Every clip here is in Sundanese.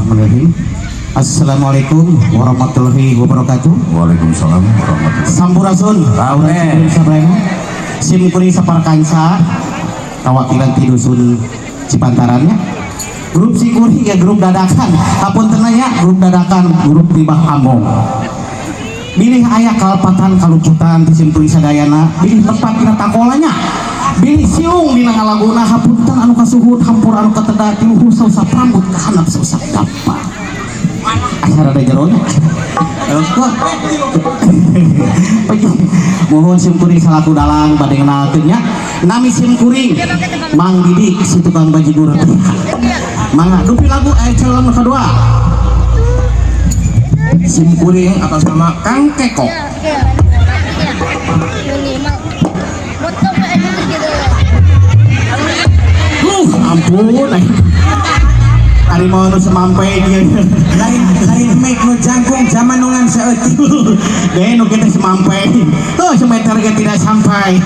Bismillahirrahmanirrahim. Assalamualaikum warahmatullahi wabarakatuh. Waalaikumsalam warahmatullahi. Sampurasun. Rame. Sabrena. Sim kuring saparkansa kawakilan ti dusun Cipantarannya. Grup si kuring ya grup dadakan. Hapunten nya grup dadakan, grup tibah among. Bilih aya kalepatan kaluputan ti sim kuring sadayana, bilih lepat dina takolanya. Bilih siung dina ngalaguna, hapunten anu kasuhun, hampura anu kateda, ti luhur sausap rambut ka handap sausap dapa. Asa rada jeronya. Kok. Mohon sim kuring salaku dalang bade ngenalkeun nya. Nami sim kuring Mang Didi si tukang bajigur. Mangga dupi lagu calon kedua. Sim kuring atas nama Kang Keko. Ampun. Ari mau nu semampai dia. Lain lain mic nu jangkung zaman nu ngan saeutik. Deh nu kita semampai. Tuh semeter ge tidak sampai.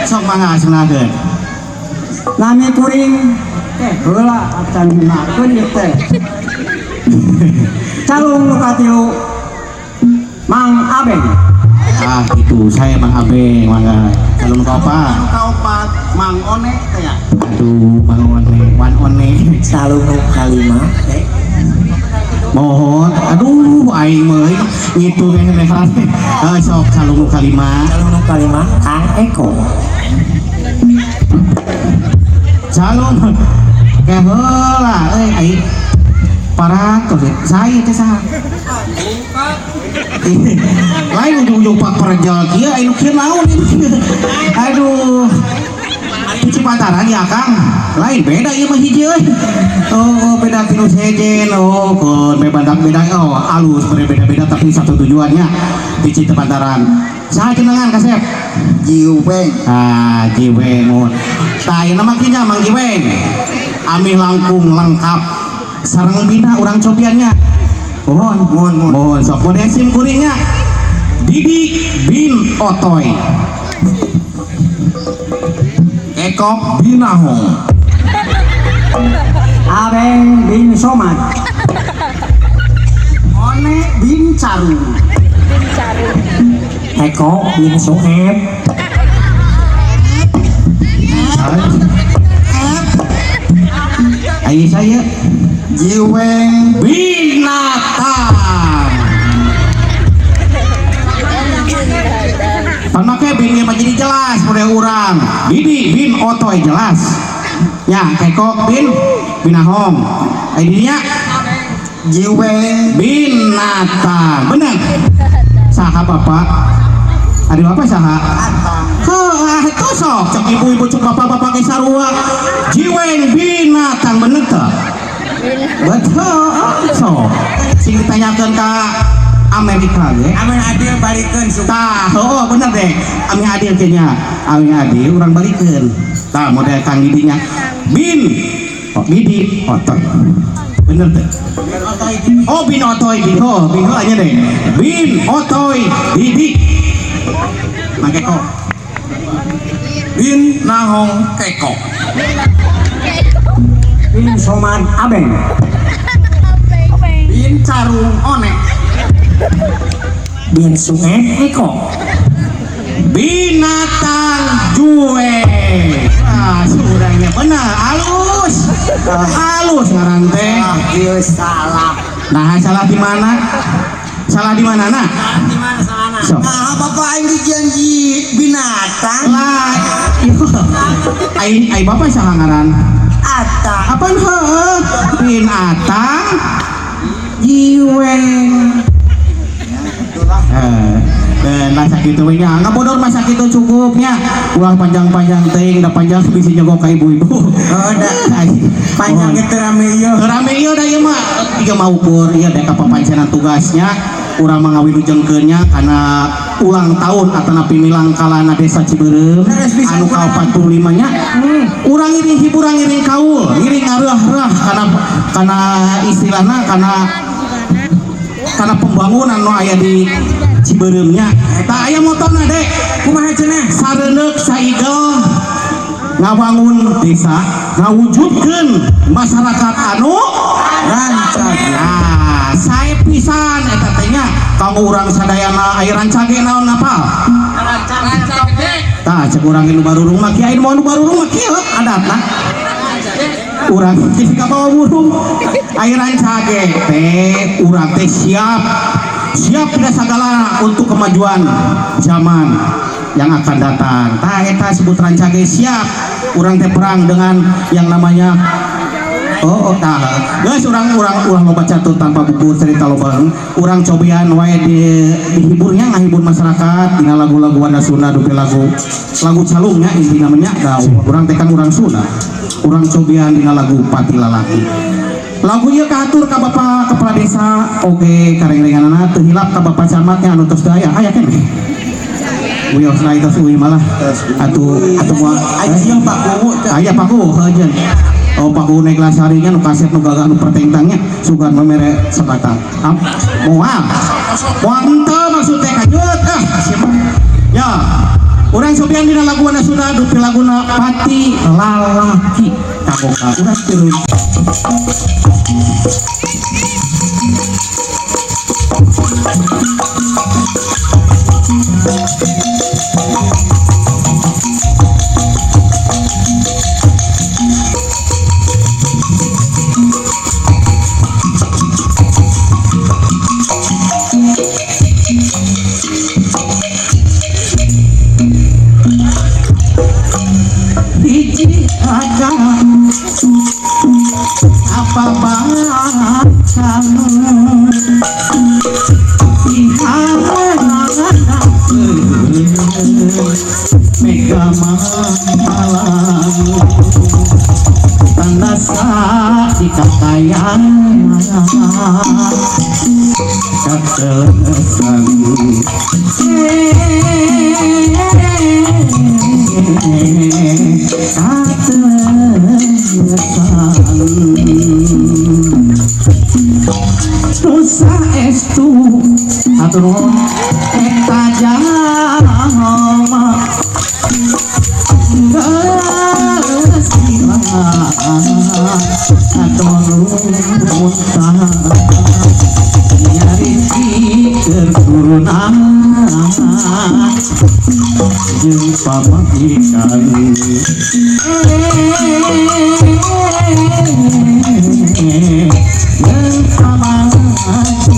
Sok mangga senageun. Nami kuring teh heula acan gunakeun ieu teh. Calung nu katilu Mang Abeng. Ah gitu, saya Mang Abeng mangga. Calon kaopat. Kaopat Mang One teh ya. Aduh, Mang One, Wan One. Calung nu kalima teh. Mohon, aduh aing mah ngitung yang teh. Sok calon nu kalima. Calung nu kalima Kang Eko. Calon ke heula euy aing paratos saya teh saha? Lain ujung-ujung pak perjal kieu anu kieu naon ieu. Aduh. Cipantaran ya Kang. Lain beda ieu mah hiji euy. Oh, beda tinu sejen. Oh, kon beda-beda oh alus berbeda-beda tapi satu tujuannya di Cipantaran. Saha jenengan kasep? Jiweng. Ah, Jiweng. Tah ieu mah kieu Mang Jiweng. Amih langkung lengkap sareng bina urang cobiannya. Mohon, Mohon, mohon. mohon sok model sim kuringnya. Didi bin Otoy. Eko Binahong. Abeng bin Somad. One bin Caru. Eko bin Soeb. Ayo saya Jiweng binatang. Pan make bin ieu mah jadi jelas model urang. Didi bin Otoy jelas. Ya, Kekok bin Binahong. Ai dinya Jiweng binatang. Bener. Saha bapak? Adi bapak saha? Heuh, itu sok cek ibu-ibu cek bapak-bapak ge sarua. Jiweng binatang bener teu? Betul, sok. Sing ditanyakeun ka Amerika ge. Amin adil balikeun Tah, oh bener deh. Ami adil kayaknya. Ami adil urang balikeun. Tah model Kang Didinya. Bin oh, Didi Otoy. Bener teh. Oh, bin Otoy, bin oh, bin aja deh. Bin Otoy Didi. Mang Keko. Bin Nahong Keko. Bin Somad Abeng. Bin Carung One. Bin Sueb Eko. Binatang Jue. Ah, surangnya benar, halus. Halus ngaran teh. Ah, ieu salah. Nah, salah di mana? Salah di mana nah? Di mana salahna? Sok. Nah, bapak aing dijanji binatang. Lah, ieu. Ai ai bapak saha ngaran? Ata. Apaan heueuh? Binatang Jiweng. Dan masa kitu we nya ngabodor masa kitu cukupnya ulah panjang-panjang teuing da panjang bisi nyogok ka ibu-ibu. Oh, da. Panjang teu rame ieu. Teu rame ieu da ieu mah ieu mah ukur ieu dek kapapancenan tugasnya urang mah ngawilujengkeun nya kana ulang tahun atanapi milang kalana desa Cibeureum anu ka 45 nya. Urang ngiring hiburan ngiring kaul ngiring ngareurah kana kana istilahna kana kana pembangunan nu aya di Cibeureumnya. Eta aya motorna dek. Kumaha cenah? Sareundeuk saigel ngabangun desa ngawujudkeun masyarakat anu Rancage. Nah, sae pisan eta teh nya kanggo urang sadayana aya rancage naon apal? Tah cek urang nu barurung mah kieu moal nu barurung mah kieu adatna. Urang jadi kabawa burung aya rancage teh urang teh siap siap tidak segala untuk kemajuan zaman yang akan datang. Tah eta sebut rancage siap urang teh perang dengan yang namanya oh tah geus urang urang urang loba catur tanpa buku cerita loba urang cobian wae di dihiburnya ngahibur masyarakat dina lagu-lagu Wanda Sunda dupi lagu lagu calungnya inti namanya da urang teh kan urang Sunda urang cobian dina lagu Pati Lalaki. Lagu ieu kahatur ka Bapak Kepala Desa oge karengrenganana teu hilap ka Bapak Camatnya anu tos daya aya keneh. Wios na tos uih malah atuh atuh moal Aji Pak Kuwu. Aya Pak Kuwu heujeun. Oh Pak Kuwu naik lasarinya nu kaset nu gagah nu pertengtangnya sugan memere sebatang. Moal. Moal henteu maksud teh kajut ah siapa. Ya. Urang sobian dina lagu Wanda Sunda dupi laguna Pati Lalaki. Kanggo ka urang tilu. Hiji raja apa bakal Mega Malang tanda dikatayan kakelesan Nusa estu atur eta jalma geus nyari keturunan jeung pamajikan jeung pamajikan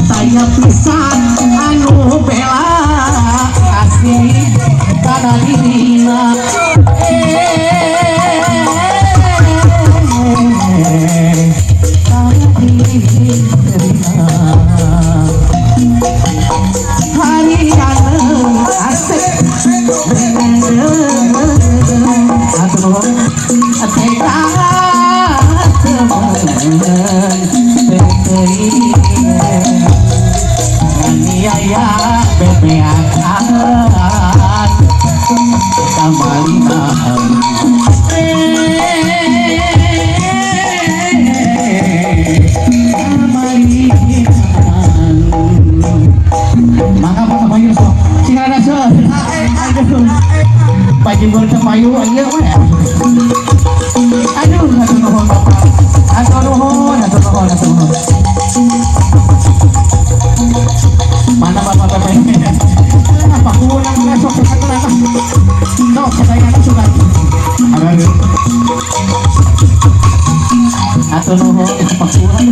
Saya pisan anu bela kasih kana dirina hari asik Payu ieu we. Aduh, hatur nuhun Bapak. Hatur nuhun, hatur nuhun, hatur nuhun. Mana Bapak PP? Apa kurang sok sakana. Sok sakana suka. Aduh. Hatur nuhun, apa kurang.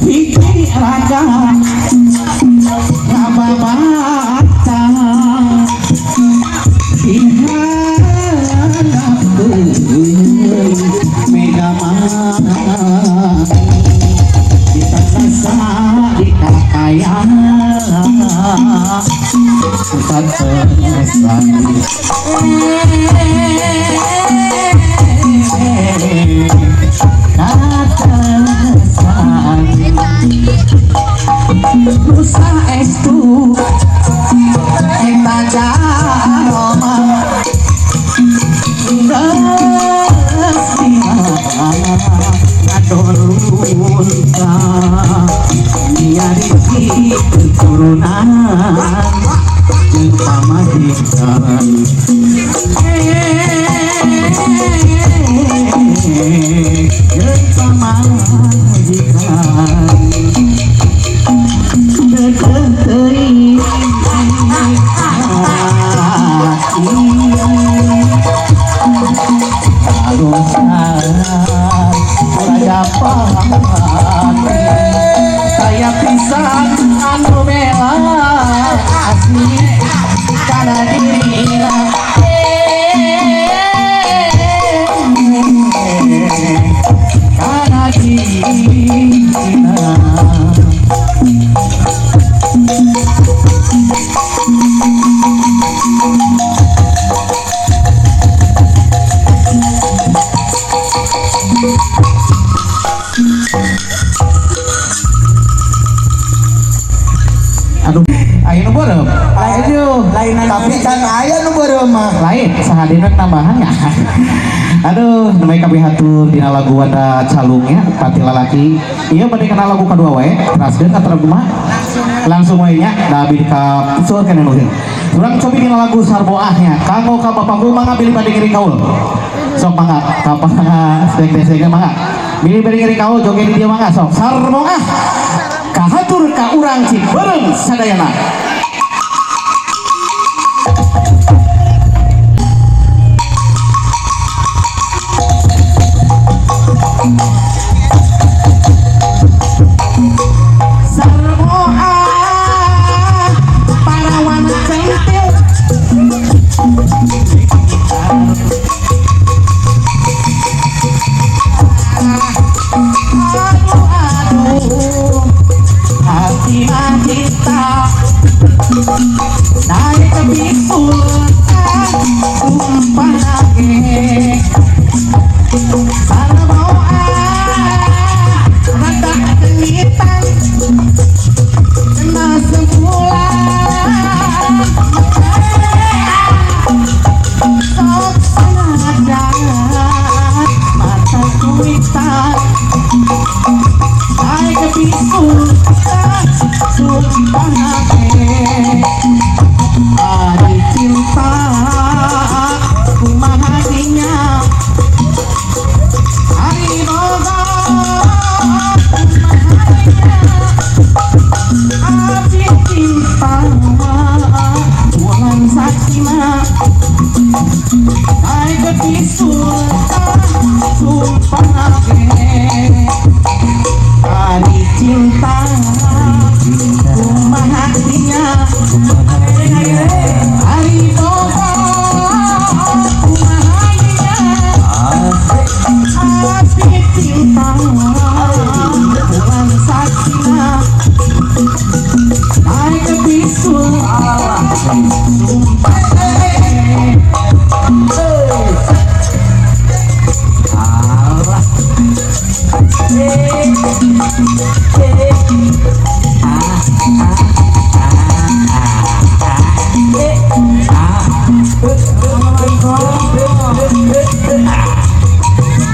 Iki raga Nusa estu eta jalma Katurunan jeung pamajikan jeung pamajikan keukeuh teuing raja pahati saya pisan anu bela asli kana dirina kana dirina. Aduh, ayo nu beureum. Ayo, Lain tapi can aya nu beureum mah. Lain sahadina tambahan ya. Aduh, namanya kabeh hatur dina lagu Wanda Calungnya pati lalaki. Ieu bade kana lagu kadua wae, teraskeun ka kumaha? Langsung wae nya, da abdi ka seueur keneh nu. Urang cobi dina lagu Sarboah nya. Kanggo ka Bapak Guru mangga bilih bade ngiring kaul. Sok mangga ka Pak desek mangga. Bilih bade ngiring kaul joget di dieu mangga sok. Sarboah kahatur ka urang Ciberem sadayana. Sarboah parawan centil aduh aduh hati kita naik ke bisultan tumpah lagi Sarboah rada genitan kena sembulan sok sanajan mata kuitan naik ke bisultan sumpah lagi hari cinta kumaha dinya hari boga kumaha dinya abdi cinta bulan saksina naik ke bisultan sumpah lagi hari cinta kumaha dinya hari boga kumaha dinya abdi cinta bulan saksina naik ke bisul sumpah.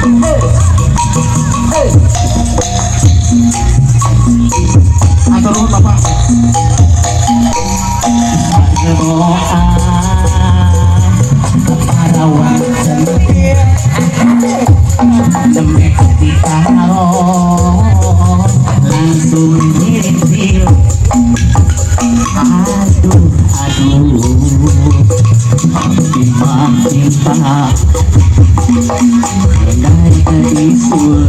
Allah. Atur nuhun Bapak. Sarboah parawan centil demek ditaruh langsung dirintil aduh aduh hati mah cinta naik ke bisul.